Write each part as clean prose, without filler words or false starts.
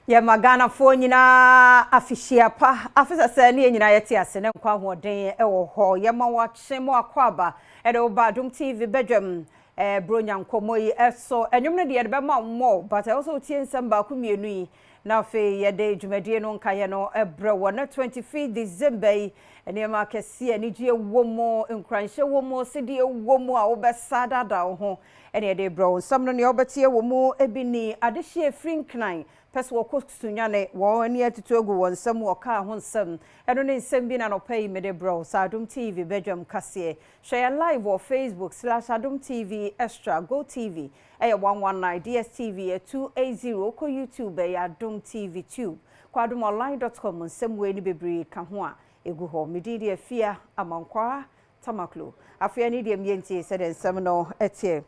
Yɛma Ghanafoɔ nyinaa afihyia pa. Afe sɛsɛ ne yɛn nyinaa yɛte ase ne nkwa ahoɔden wɔ hɔ. Yɛma wakye mo akɔ aba ɛde wo ba Adom TV badwam Bronya nkɔmmɔ yi so. Ɛnwom no deɛ yɛde bɛma wo mmɔ, but ɛwɔ sɛ wotie nsɛm baako mmienu yi na afei yɛde dwumadie no nkaeɛ no brɛ wɔ na 25 December yi, nneɛma akɛseɛ, anigyeɛ wɔ mu, nkuranhyɛ wɔ mu, sedie wɔ mu a wobɛsa daadaa wo ho ɛne yɛde brɛ wo. Nsɛm no nea wobɛtie wɔ mu bi ni: adehyeɛ firi Nkran pɛ sɛ wɔkɔ Sunyane, wɔn ani atutu agu wɔn nsɛm wɔ kaa ho nsɛm. Ɛno ne nsɛm bi na nɔpɛ yi mede brɛ wo sɛ Adom TV badwam kaseɛ. Hwɛ yɛn live wɔ Facebook/AdomTV Extra, Go TV ɛyɛ 119, DSTV yɛ 280, kɔ YouTube ɛyɛ Adom TV Tube. Kɔ adomonline.com, nsɛm wei ne bebree ka ho a ɛgu hɔ. Medin de Afia Amankwaa Tamaklo. Afei ne deɛ mmiɛntie sɛdeɛ nsɛm no ɛteɛ.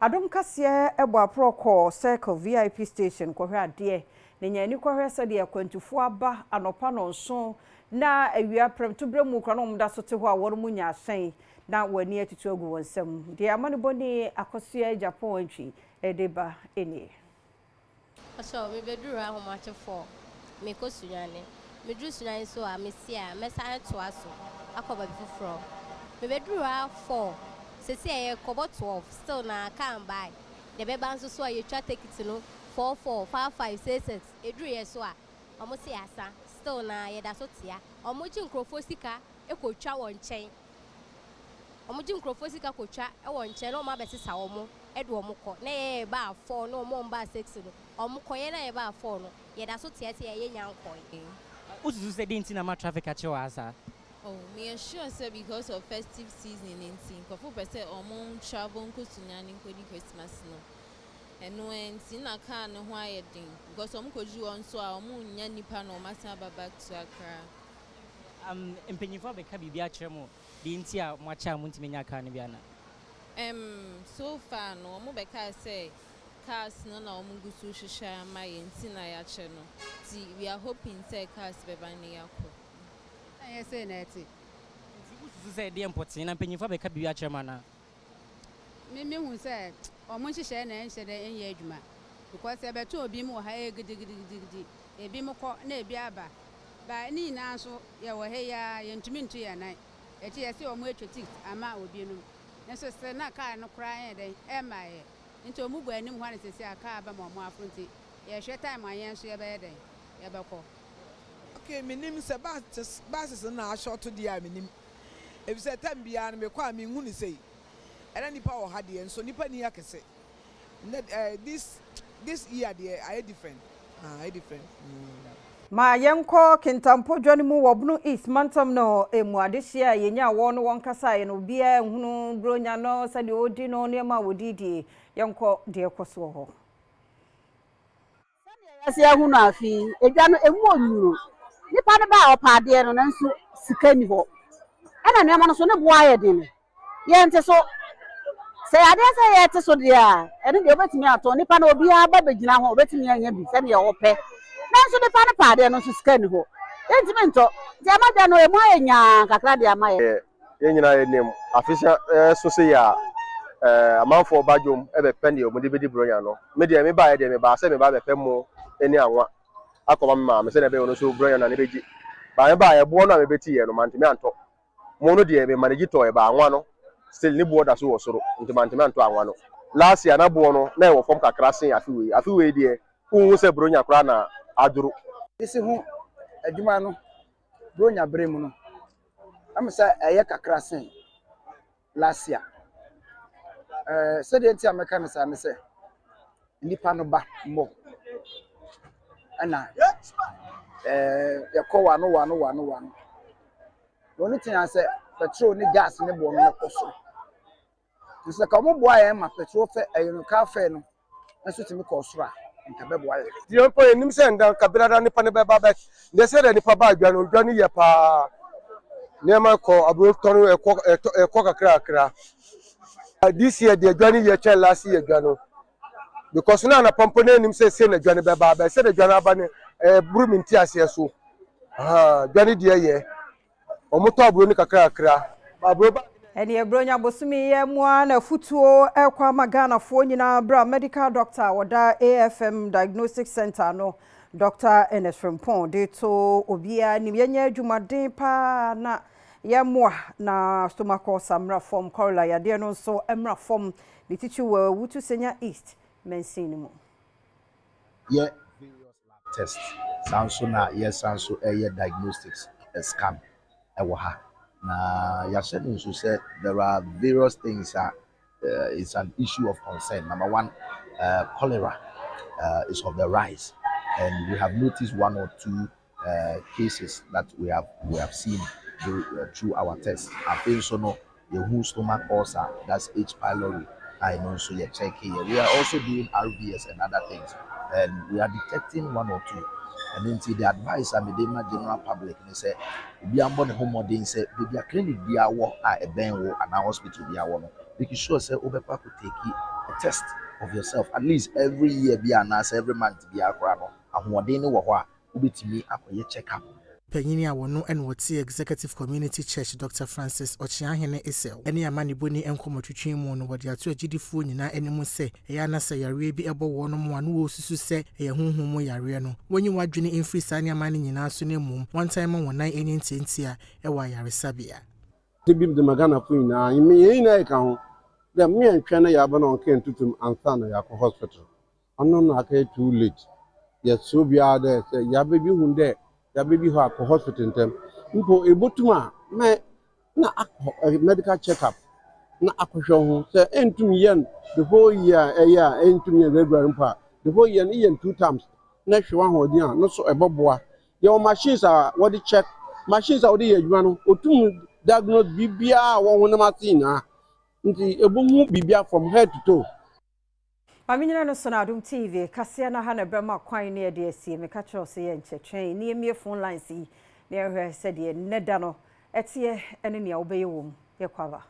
Adom kaseɛ ɛbɔ aporɔ kɔ Circle VIP station kɔhwɛ adeɛ na nya ani kɔhwɛ sɛdeɛ akwantufoɔ aba anɔpa 7 na awia prɛmtoberɛ mu kora na wɔn da so te hɔ a wɔn mu nya ahyɛn na wɔn ani atutu agu wɔn nsam. Deɛ amanebɔne Akɔsoa Japan antwi ɛde ba nie. Ɔsɔ mebɛduru hɔ ahomakye 4, mekɔ Sunyane. Meduru Sunyane so a, mesi a mɛsan atoa so akɔ baabi foforɔ. Mebɛduru hɔ 4, sɛsi a yɛkɔbɔ 12, still na kaa mbae. Deɛ bɛba nso so a, yɛtwa ticket no 4 4, 5 5, 6 6. Ɛduru yɛ so a, ɔmo se asa, still na yɛda so tea. Ɔmo gye nkurɔfoɔ sika ɛkɔtwa wɔn nkyɛn. Ɔmo gye nkurɔfoɔ sika kɔtwa ɛwɔ nkyɛn na ɔmo abɛsesa wɔn ɛde wɔn kɔ. Na yɛyɛ baa 4 na ɔmo a ɔmo baa 6 no, ɔmo kɔ. Yɛn a yɛbaa 4 no, yɛda so teatea, yɛnya nkɔe. Wosusu sɛ deɛ nti na ma traffic akye wɔ ha saa? Oh, me sure sɛ because of festive season nti nkurɔfo pɛ sɛ ɔmo travel nkɔ Sunyani nkɔdi Christmas no. Ɛno nti na kaa ne ho ayɛ den, because ɔmo kɔduru hɔ nso a, ɔmo nnya nipa na ɔmo asan aba back to Accra. Mpanyinfoɔ abɛka biribi akyerɛ mo deɛ nti a moakyɛ a montumi nya kaa no bi ana? So far no, ɔmo bɛka sɛ cars no na ɔmo gu so hwehwɛ ama yɛn nti na yɛakyɛ no. Nti we are hoping sɛ cars bɛba ne yɛakɔ. Ɛyɛ sɛ na ɛte. Nti wosusu sɛ deɛ mpɔtee na mpanyinfoɔ abɛka biribi akyerɛ mo anaa? Me mehu sɛ ɔmo nhyehyɛ na ɛnhyɛ dɛ ɛnyɛ adwuma, because ɛbɛto obi mu wɔ ha, ɛyɛ gidigidigidi, ebi mu kɔ na ebi aba ba. Ne nyinaa nso yɛwɔ ha yi a, yɛntumi nto yɛn nan ɛti yɛsɛ ɔmo atwa ticket ama obi nom nso sɛ na kaa no koraa yɛn dɛn ɛmma yɛ. Nti ɔmo bɔ anim hɔ no sɛsɛ a kaa aba ma ɔmo aforo, nti yɛhwɛ time a yɛn nso yɛbɛyɛ dɛn yɛbɛkɔ. Okay, menim sɛ buses no na ahyɛ deɛ a menim, efisɛ time biara no mekɔ a menhu ne sei ɛna nipa wɔ ha deɛ, nso nipa ni akɛse. Nnɛ this year deɛ, ayɛ different, ah, ayɛ different. Ma yɛnkɔ Kintampo dwa no mu wɔ Bono East mantam no emu. Adehyeɛ a yɛnya wɔn no wɔn kasaeɛ no, obiara nhunu Buronya no sɛdeɛ ɔdi no, nneɛma a wɔdidie. Yɛnkɔ deɛ ɛkɔ soɔ hɔ. Yɛsɛ yɛhu no afei edwa no emu onyuro, nipa no ba a ɔpɛ adeɛ no, nanso sika ni hɔ, ɛna nneɛma no so ne boa ayɛ den. Yɛnte so sɛ adeɛ sɛ yɛte so deɛ a, ɛno deɛ wobɛtumi atɔ. Nipa no obiara ba bɛgyina ho, obɛtumi anya bi sɛdeɛ ɔpɛ, nanso nipa no pɛ adeɛ no nso sika ni hɔ, yɛntumi ntɔ. Nti ama dwa no emu ayɛ nyaa kakra deɛ ama yɛ. Yɛn nyinaa yɛnim afehyia ɛso se yɛ a amanfoɔ ba dwom ɛbɛpɛ deɛ wɔde bɛdi Buronya no. Me deɛ, mebaeɛ deɛ, mebaa sɛ meba bɛpɛ mo ne anwa akɔma me maame sɛdeɛ ɛbɛyɛ ɔno nso Buronya no ne bɛgye baa. Mebaeɛ, boɔ no a mebɛtiiɛ no, mantumi antɔ mo no deɛ, me manage tɔɔ ɛba. Anwa no still ne boɔ da so wɔ soro, nti mantumi antɔ anwa no. Last year na boɔ no na ɛwɔ fam kakra sen afe wei. Afe wei deɛ, wohu sɛ Buronya koraa na adoro. Esi ho adwuma no Buronya bere mu no, ɛmu sɛ ɛyɛ kakra sen last year. Sɛdeɛ nti a mɛka no saa ne sɛ nnipa no ba mmɔ, ɛna yɛkɔ wano wano wano wano. Na ɔno tia sɛ petrol ne gas ne boɔ no kɔ soro, nti sɛ ka wɔn boa yɛn ma petrol fɛ ɛyɛ no, car fare no nso tumi kɔ soro a, nka bɛboa yɛn. Deɛ mpo yɛnim sɛ nda kabirada nipa no bɛba bɛ deɛ, sɛ deɛ nipa ba adwa no, dwa no yɛ paa, nneɛma kɔ, aburo tɔ no ɛkɔ, ɛtɔ ɛkɔ kakra kakra. This year deɛ, dwa no yɛ kyɛn last year dwa no, because na anapa mpo na anim sɛ na dwa no bɛba abɛ sɛ de dwa no aba no, ɛburu mi nti aseɛ so. Dwa no deɛ yɛ, wɔn tɔ aburo no kakra kakra, aburo ba. Ɛne Buronya bosome yɛ mu a na afutuo ɛkɔ ama Ghanafoɔ nyinaa berɛ a medical doctor a wɔda AFM Diagnostic Center no, Dɔkta Ernest Frimpong de to obiara anim. Yɛnyɛ adwumaden paa na yɛmmoa na stomach ulcer mmra fam, cholera yadeɛ no nso mmra fam, ne titiriw wɔ Awutu Senya East mansin no mu. Yɛ various lab tests, saa nso na yɛsan nso yɛ diagnostics scan wɔ ha. Na yɛahyɛ no nso sɛ there are various things a it's an issue of concern. Number one, cholera is on the rise and we have noticed one or two cases that we have we have seen through our tests. Afei nso no, yɛhu stomach ulcer, that's H. pylori, a ɛno nso yɛ check yɛ. We are also doing RVS and other things and we are detecting one or two. Ɛno nti the advice a mede ma general public ne sɛ obiara mmɔ ne ho mmɔden sɛ baabi a clinic biara wɔ a ɛbɛn wo anaa hospital biara wɔ no, make sure sɛ wobɛkɔ akɔ take a test of yourself at least every year bi anaasɛ every month biara koraa no, ahoɔden no wɔ hɔ a wobɛtumi akɔyɛ check up. Panyin a wɔno na ɔte Executive Community Church Doctor Francis Ɔkyeahene Essel ne amanebɔni nkɔmmɔtwetwe mu no wɔde ato agyidifoɔ nyinaa anim sɛ ɛyɛ a na sɛ yareɛ bi bɔ wɔnom a na wɔresusu sɛ ɛyɛ honhom mu yareɛ no wɔnyi wɔn adwene mfiri saa nneɛma no nyinaa so na mmom wɔntan mma wɔn nan nyɛ ntiantia wɔ ayaresabea. Ade bi dze ma Ghanafo nyinaa, hɛn nyinaa yɛka ho dɛ mma yɛnntwɛn na yarba no ɔnnkɛyɛ ntutum ansaana yɛakɔ hospital. Ɔno na akɛyɛ too late. Yɛserɛ obiara dɛ sɛ yarba bi hu dɛ yarba bi hɔ a kɔ hospital ntsɛm. Mpo ebotum a ma na akɔ medical check up na akɔhwɛ woho. Sɛ enntum yɛ no the whole year a ɛyɛ a enntum yɛ no regular mpo a, the whole year no eyɛ no two times na ehwɛ w'ahoɔdzen a no so ɛbɔboa. Yɛwɔ machines a wɔdze check, machines a wɔdze yɛ edwuma no otum diagnose biribiara a ɔwɔ honam ase nyinaa ntsi ebohu biribiara from head to toe. Maame nyina no so na Adom TV kaseɛ no ha na ɛbɛma kwan ne yɛde asie. Meka kyerɛ wo sɛ yɛnkyɛ twɛn ne yɛmmie phone lines yi na yɛnhwɛ sɛdeɛ nnɛ da no ɛteɛ ne nea wobɛyɛ wɔ mu. Yɛkɔ aba.